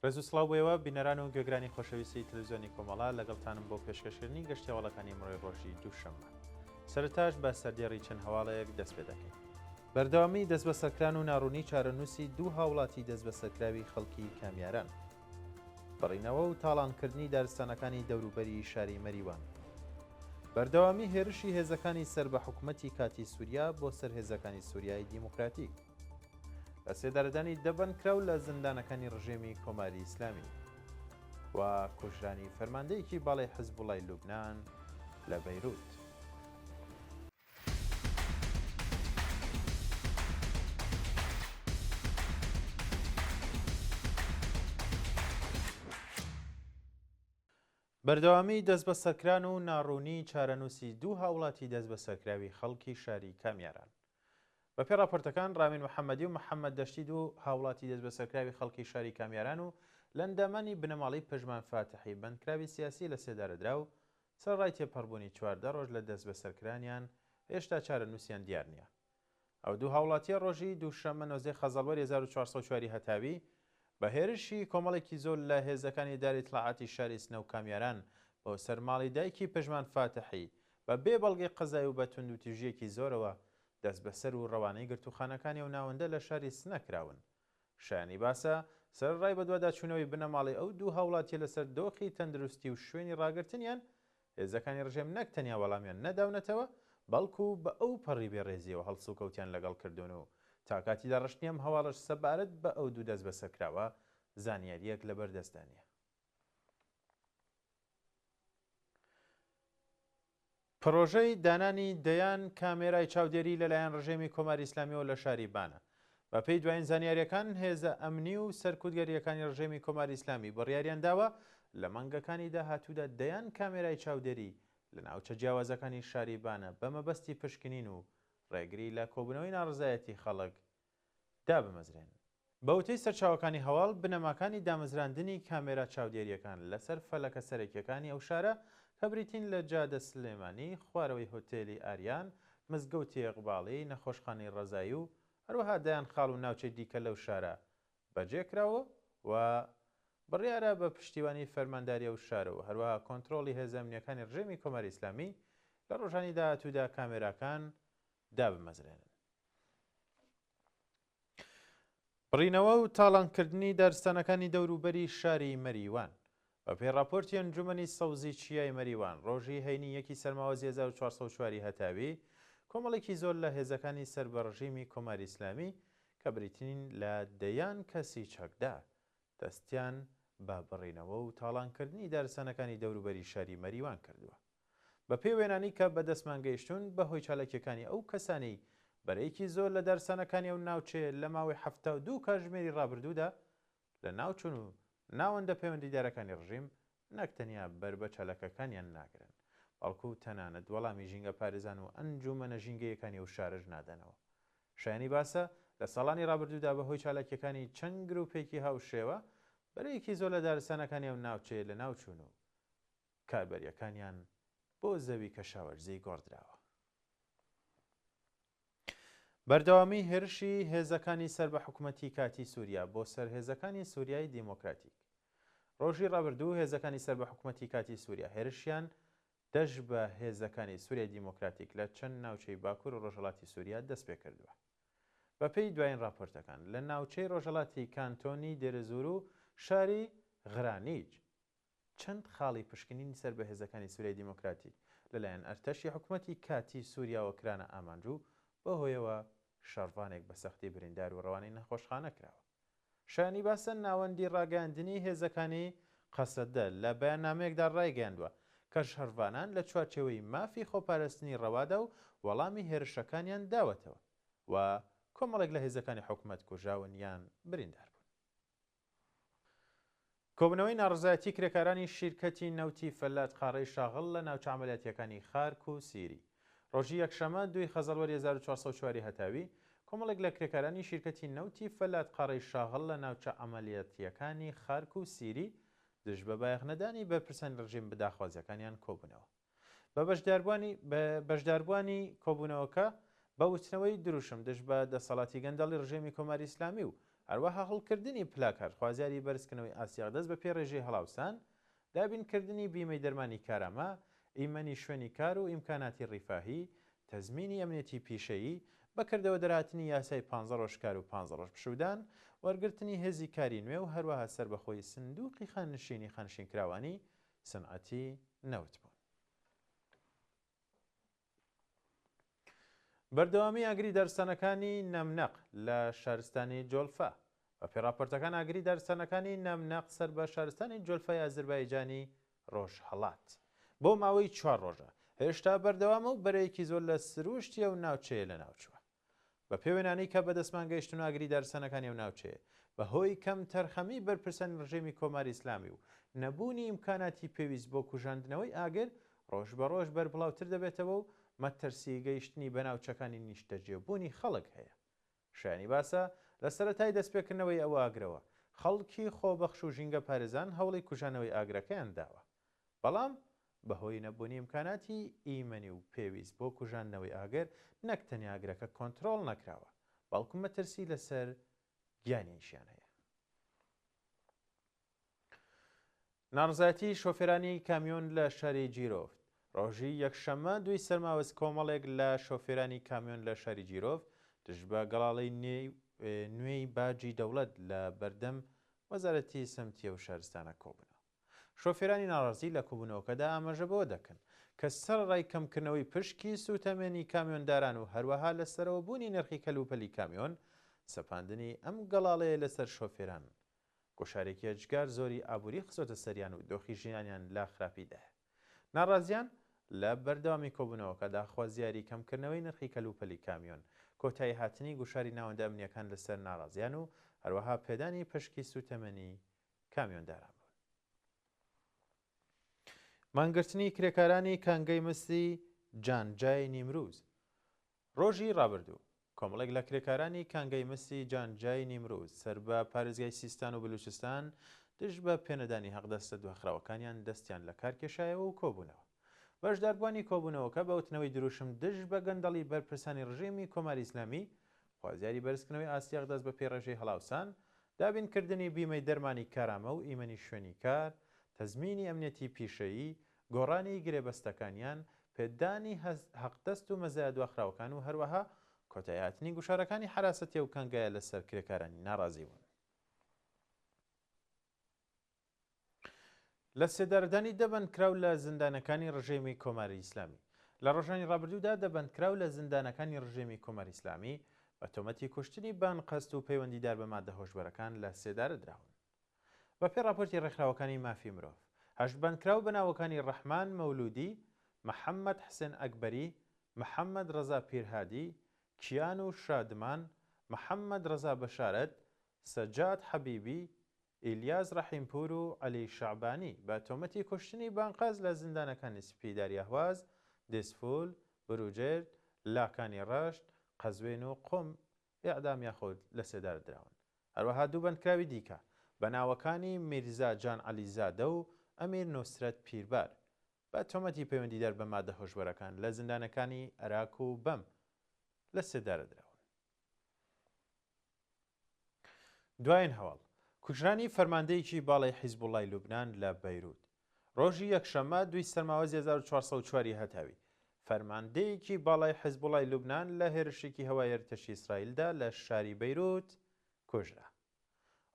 ڕێز و سڵاو بۆ ئێوە بینەران و گوێگرانی خۆشەویستی تەلەڤیزیۆنی کۆمەڵە، لەگەڵتانم بۆ پێشکەشکردنی گەشتی هەواڵەکانی ئەمڕۆی ڕۆژی دووشەممە. سەرەتاش بە سەردێڕی چەند هەواڵێک دەست پێ دەکەین. بەردەوامی دەستبەسەرکران و ناڕوونی چارەنووسی دوو هاوڵاتی دەستبەسەرکراوی خەڵکی کامیاران. بڕینەوە و تاڵانکردنی دارستانەکانی دەوروبەری شاری مەریوان. بەردەوامی هێرشی هێزەکانی سەر بە حکومەتی کاتی سوریا بۆ سەر هێزەکانی سوریای دیموکراتیک. لە سێدارەدانی دە بەندکراو لە زیندانەکانی ڕژێمی کۆماری ئیسلامی و کوژرانی فەرماندەیەکی باڵای حزبوڵای لوبنان لە بەیروت. بەردەوامیی دەستبەسەرکران و ناڕوونیی چارەنووسی دوو هاوڵاتی دەستبەسەرکراوی خەڵکی شاری کامیاران. بەپێی ڕاپۆرتەکان، ڕامین محەمەدی و محەمەد دەشتی دوو هاوڵاتی دەستبەسەرکراوی خەڵکی شاری کامیاران و لە ئەندامانی بنەماڵەی پژمان فاتحی بەندکراوی سیاسی لەسێدارەدراو، سەرەڕای تێپەڕبوونی 14 ڕۆژ لە دەستبەسەرکرانیان، هێشتا چارەنووسیان دیار نییە. ئەو دوو هاوڵاتییە ڕۆژی دووشەممە 19 خەزەڵوەری 1404 ی هەتاوی بە هێرشی کۆمەڵێکی زۆر لە هێزەکانی ئیدارەی ئیتڵاعاتی شاری سنە و کامیاران بۆ سەر ماڵی دایکی پژمان فاتحی بە بێ بەڵگەی قەزای و بە توندوتیژییەکی زۆرەوە دەستبەسەر و ڕەوانەی گرتووخانەکانی ئەو ناوەندە لە شاری سنە کراون. شایانی باسە، سەرەڕای بەدواداچوونەوەی بنەماڵەی ئەو دوو هاوڵاتییە لەسەر دۆخی تەندروستی و شوێنی ڕاگرتنیان، هێزەکانی ڕژێم نەک تەنیا وەڵامیان نەداونەتەوە، بەڵکو بە ئەو پەڕی بێڕێزییەوە هەڵسوکەوتیان لەگەڵ کردوون و تا کاتی داڕشتنی ئەم هەواڵەش سەبارەت بە ئەو دوو دەستبەسەرکراوە زانیارییەک لەبەردەستدا نییە. پڕۆژەی دانانی دەیان کامێرای چاودێری لەلایەن ڕژێمی کۆماری ئیسلامیەوە لە شاری بانە. بە پێی دوایین زانیاریەکان هێزە ئەمنی و سەرکوتگەریەکانی ڕژێمی کۆماری ئیسلامی بڕیاریان داوە لە مانگەکانی داهاتوودا دەیان کامێرای چاودێری لە ناوچە جیاوازەکانی شاری بانە بە مەبەستی پشکنین و ڕێگری لە کۆبوونەوەی ناڕەزایەتی خەڵک دابمەزرێنن. بە وتەی سەرچاوەکانی هەواڵ، بنەماکانی دامەزراندنی کامێرا چاودێرییەکان لەسەر فەلەکە سەرەکییەکانی ئەو شارە کە بریتین لە جادە سلێمانی، خوارەوەی هۆتێلی ئاریان، مزگەوتی ئیقباڵی، نەخۆشخانەی ڕەزایی و هەروەها دەیان خاڵ و ناوچەی دیکە لەو شارە بەجێ کراوە و بڕیارە بە پشتیوانی فەرمانداری ئەو شارە و هەروەها کۆنترۆڵی هێزە ئەمنییەکانی ڕژێمی کۆماری ئیسلامی لە ڕۆژانی داهاتوودا کامێراکان دابمەزرێنن. بڕینەوە و تاڵانکردنی دارستانەکانی دەوروبەری شاری مەریوان. بەپێی ڕاپۆرتی ئەنجومەنی سەوزی چیای مەریوان، ڕۆژی هەینی یەکی سەرماوەزی 1404 ی هەتاوی، کۆمەڵێکی زۆر لە هێزەکانی سەر بە ڕژیمی کۆماری ئیسلامی کە بریتین لە دەیان کەسی چەکدار، دەستیان بە بڕینەوە و تاڵانکردنی دارستانەکانی دەوروبەری شاری مەریوان کردووە. بەپێی وێنانەی کە بەدەستمان گەیشتوون، بەهۆی چالاکییەکانی ئەو کەسانەی بەرەیەکی زۆر لە دارستانەکانی ئەو ناوچەیە لە ماوەی 72 کاتژمێری ڕابردوودا لەناوچوون و ناوەندە پەیوەندیدارەکانی ڕژیم نەک تەنیا بەر بە چالاکەکانیان ناگرن، بەڵکو تەنانەت وەڵامی ژینگەپارێزان و ئەنجوومەنە ژینگەیەکانی ئەو شارەش نادەنەوە. شایانی باسە، لە ساڵانی ڕابردوودا بەهۆی چالاکییەکانی چەند گرووپێکی هاوشێوە، بەرەیەکی زۆر لە دارستانەکانی ئەو ناوچەیە لەناوچوون و کاربەرییەکانیان بۆ زەوی کەشاوەرزی گۆڕدراوە. بەردەوامی هێرشی هێزەکانی سەر بە حکومەتی کاتی سوریا بۆ سەر هێزەکانی سوریای دیمۆکراتیک. ڕۆژی ڕابردوو هێزەکانی سەر بە حکومەتی کاتی سوریا هێرشیان دژ بە هێزەکانی سوریای دیمۆکراتیک لە چەند ناوچەی باکوور و ڕۆژهەڵاتی سوریا دەستپێکردووە. بەپێی دوایین ڕاپۆرتەکان لە ناوچەی ڕۆژهەڵاتی کانتۆنی دێرەزوور و شاری غرانیج چەند خاڵی پشکنینی سەر بە هێزەکانی سوریای دیمۆکراتیک لەلایەن ئەرتەشی حکومەتی کاتیی سوریاوە کرانە ئامانج و بەوهۆیەوە شەڕڤانێک بە سەختی بریندار و رەوانەی نەخۆشخانە کراوە. شایانی باسە ناوەندی راگەیاندنی هێزەکانی قەسەدە لە بەیاننامەیەکدا رایگەیاندوە کە شەڕڤانان لە چوارچێوەی مافی خۆپارستنی رەوادا و وەڵامی هێرشەکانیان داوەتەوە و کۆمەڵێک لە هێزەکانی حکومەت کوژراون یان بریندار بوون. کۆبوونەوەی ناڕەزایەتی کرێکارانی شیرکەتی نەوتی فەلات قاڕەی شاغڵ لە ناوچە عەمەلیاتییەکانی خارک و سیری. ڕۆژی یەکشەممە دووی خەزەڵوەری 1404 ی هەتاوی، کۆمەڵێک لە کرێکارانی شیرکەتی نەوتی فەلات قاڕەی شاغڵ لە ناوچە عەمەلیاتییەکانی خارک و سیری دژ بە بایەخنەدانی بەرپرسانی ڕژیم بە داخوازییەکانیان کۆبوونەوە. بە بەشداربووانی بەشداربووانی کۆبوونەوەکە بە وتنەوەی دروشم دژ بە دەسەڵاتی گەندەڵی ڕژێمی کۆماری ئیسلامی و هەروەها هەڵکردنی پلاکارد خوازیاری بەرزکردنەوەی ئاستی ئەقدەس بەپێی ڕێژەی هەڵاوسان، دابینکردنی بیمەی دەرمانی کارامە، ئیمەنی شوێنی کار و ئیمکاناتی ڕیفاهی، تەزمینی ئەمنیەتی پیشەیی، بە کردەوە دەرهاتنی یاسای پانزە ڕۆژ کار و پانزە ڕۆژ پشوودان، وەرگرتنی هێزی کاری نوێ و هەروەها سەربەخۆیی سندووقی خانەنشینی خانشینکراوانی سنعەتی نەوت بوون. بەردەوامی ئاگری دارستانەکانی نەمنەق لە شارستانی جۆلفا. بەپێی ڕاپۆرتەکان ئاگری دارستانەکانی نەمنەق سەر بە شارستانی جۆلفای ئازربایجانی ڕۆژهەڵات بۆ ماوەی چوار ڕۆژە هێشتا بەردەوامە و بەرەیەکی زۆر لە سرووشتی ئەو ناوچەیە لەناوچووە. بە پێی وێنانەی کە بەدەستمان گەیشتن ئاگری دارستانەکانی ئەو ناوچەیە بە هۆی کەمتەرخەمی بەرپرسانی ڕژێمی کۆماری ئیسلامی و نەبوونی ئیمکاناتی پێویست بۆ کوژاندنەوەی ئاگر ڕۆژ بە ڕۆژ بەربڵاوتر دەبێتەوە و مەترسی گەیشتنی بە ناوچەکانی نیشتەجێبوونی خەڵک هەیە. شایانی باسە لە سەرەتای دەستپێکردنەوەی ئەو ئاگرەوە خەڵکی خۆبەخش و ژینگەپارێزان هەوڵی کوژانەوەی ئاگرەکەیان داوە بەڵام بەهۆی نەبوونی ئیمکاناتی ئیمەنی و پێویست بۆ کوژاندنەوەی ئاگر نەک تەنیا ئاگرەکە کۆنترۆڵ نەکراوە بەڵکو مەترسی لەسەر گیانیشیان هەیە. ناڕەزایەتی شۆفێرانی کامیۆن لە شاری جیرۆفت ڕۆژی یەکشەممە دووی سەرماوەز کۆمەڵێک لە شۆفێرانی کامیۆن لە شاری جیرۆف دژ بە گەڵاڵەی نوێی باجی دەوڵەت لە بەردەم وەزارەتی سمتی ئەو شارستانە کۆبوونەوە. شۆفێرانی ناڕازی لە کۆبوونەوەکەدا ئاماژە بەوە دەکەن کە سەرەڕای کەمکردنەوەی پشکی سووتەمەنی کامیۆنداران و هەروەها لەسەرەوەبوونی نرخی کەلوپەلی کامیۆن، سەپاندنی ئەم گەڵاڵەیە لەسەر شۆفێران گوشارێکی ئێجگار زۆری ئابووری خستۆتە سەریان و دۆخی ژیانیان لە خراپیدایە. ناڕازیان لە بەردەوامی کۆبوونەوەکەدا خوازیاری کەمکردنەوەی نرخی کەلوپەلی کامیۆن، کۆتاییهاتنی گوشاری ناوەندە ئەمنییەکان لەسەر ناڕازیان و هەروەها پێدانی پشکی سووتەمەنی کامیۆنداران بوون. مانگرتنی کرێکارانی کانگەی مسی جانجای نیمروز ڕۆژی ڕابردوو، کۆمەڵێک لە کرێکارانی کانگای مسی جانجای نیمروز سەر بە پارێزگای سیستان و بلوچستان دژ بە پێنەدانی حەقدەستە دواخراوەکانیان دەستیان لە کار کێشایەوە و کۆبوونەوە. بەشداربووانی کۆبوونەوەکە بە وتنەوەی دروشم دژ بە گەندەڵی بەرپرسانی ڕژێمی کۆماری ئیسلامی، خوازیاری بەرزکردنەوەی ئاستی حەقدەست بە پێی ڕێژەی هەڵاوسان، دابینکردنی بیمەی دەرمانی کارامە و ئیمەنی شوێنی کار، تەزمینی ئەمنیەتی پیشەیی، گۆڕانی گرێبەستەکانیان، پێدانی حەقدەست و مەزایا دواخراوەکان و هەروەها کۆتاییهاتنی گوشارەکانی حەراسەتی ئەو کانگایە لەسەر کرێکارانی ناڕازی بوون. لە سێدارەدانی دە بەندکراو لە زیندانەکانی ڕژێمی کۆماری ئیسلامی لە ڕۆژانی ڕابردوودا دە بەندکراو لە زیندانەکانی ڕژێمی کۆماری ئیسلامی بە تۆمەتی کوشتنی بانقەست و پەیوەندیدار بە مادە هۆشبەرەکان لە سێدارە دراون. بەپێی ڕاپۆرتی ڕێکخراوەکانی مافی مرۆڤ، هەشت بەندکراو بە ناوەکانی ڕەحمان مەولوودی، محەممەد حسێن ئەکبەری، محەممەد ڕەزا پیرهادی، کیانوش شادمان، محەممەد ڕەزا بەشارەت، سەجاد حەبیبی، ئیلیاس ڕەحیمپوور و عەلی شەعبانی بە تۆمەتی کوشتنی بانقەز لە زیندانەکانی سپیداری ئەهواز، دێزفول، بروجێرد، لاکانی ڕەشت، قەزوێن و قوم ئێعدام یاخود لەسێدارە دراون. هەروەها دوو بەندکراوی دیکە بە ناوەکانی میرزا جان عەلیزادە و ئەمیر نوسرەت پیربار بە تۆمەتی پەیوەندیدار بە مادە هۆشبەرەکان لە زیندانەکانی ئەراک و بەم لە سێدارە دراون. دوایین هەواڵ، کوژرانی فەرماندەیەکی باڵای حیزبوڵای لوبنان لە بەیروت. ڕۆژی یەکشەممە دووی سەرماوەزی 1404 ی هەتاوی، فەرماندەیەکی باڵای حیزبوڵای لوبنان لە هێرشێکی هەوایی ئەرتەشی ئیسرائیلدا لە شاری بەیروت کوژرا.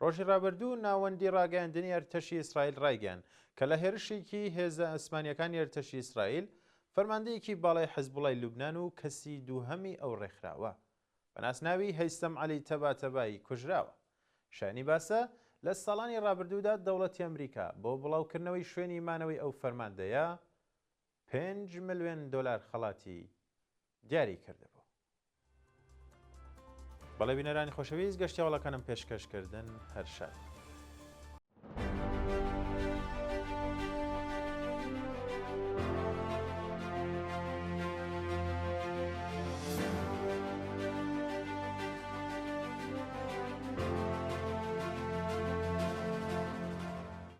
ڕۆژی ڕابردوو ناوەندی ڕاگەیاندنی ئەرتەشی ئیسرائیل ڕایگەیاند کە لە هێرشێکی هێزە ئاسمانییەکانی ئەرتەشی ئیسرائیل فەرماندەیەکی باڵای حیزبوڵای لوبنان و کەسی دووهەمی ئەو ڕێکخراوە بە ناسناوی هەیسەم عەلی تەباتەبایی کوژراوە. شایانی باسە، لە ساڵانی ڕابردوودا دەوڵەتی ئەمریکا بۆ بڵاوکردنەوەی شوێنی مانەوەی ئەو فەرماندەیە پێنج ملوێن دۆلار خەڵاتی دیاری کردبوو. بەڵێ بینەرانی خۆشەویست گەشتی هەواڵەکانم پێشکەش کردن هەر شاد.